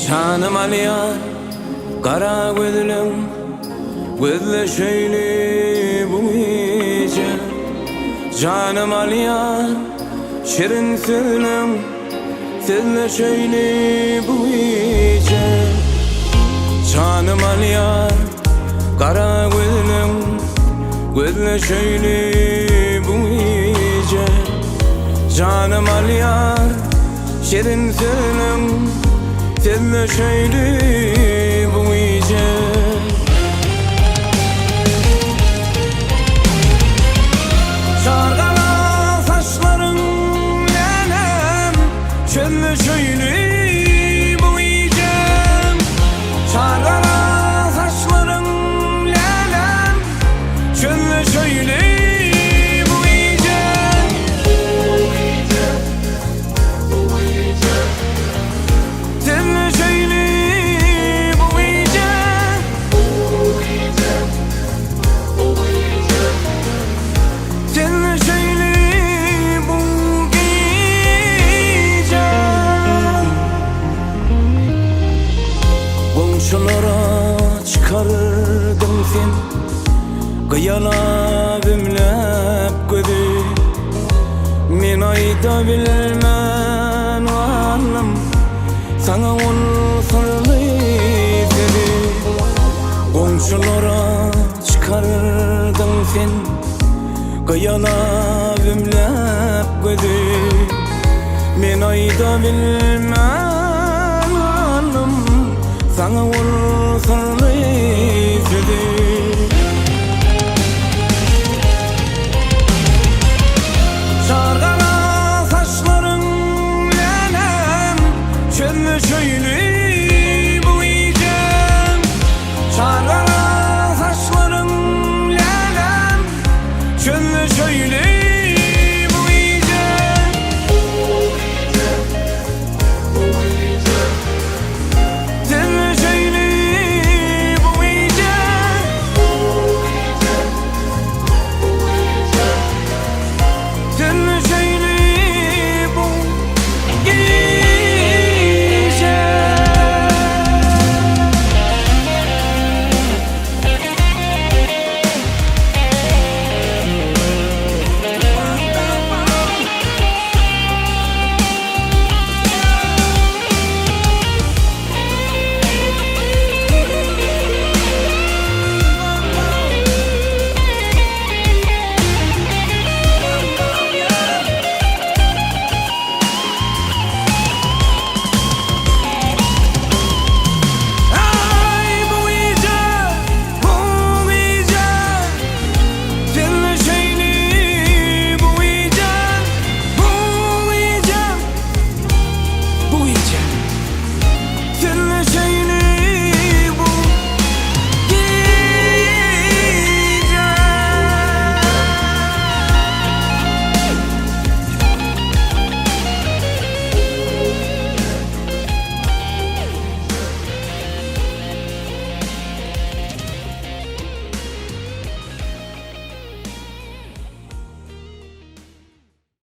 Janym alýar gara gözleň Gözleşeýli bu gije Janym alýar şirin sözleň Sözleşeýli bu gije Janym alýar gara gözleň Gözleşeýli bu gije Janym alýar şirin sözleň Sözleşeýli bu gije. Çargala saçlaryň läläm, Çözleşeýli bu gije. Çargala saçlaryň läläm, Çözleşeýli bu gije. Sözleşeýli bu gije. Sözleşeýli bu gije. Goňşulara çykardyň sen Gyýalap ümläp gözi. Men aýda bilmän galdym Saňa ol syrly sözi. Goňşulara çykardyň sen Gyýalap ümläp gözi. Men aýda bilmän galdym Saňa ol syrly sözi. Çargara saçlaryň läläm, Çözleşeýli bu gije. Çargara saçlaryň läläm, Çözleşeýli.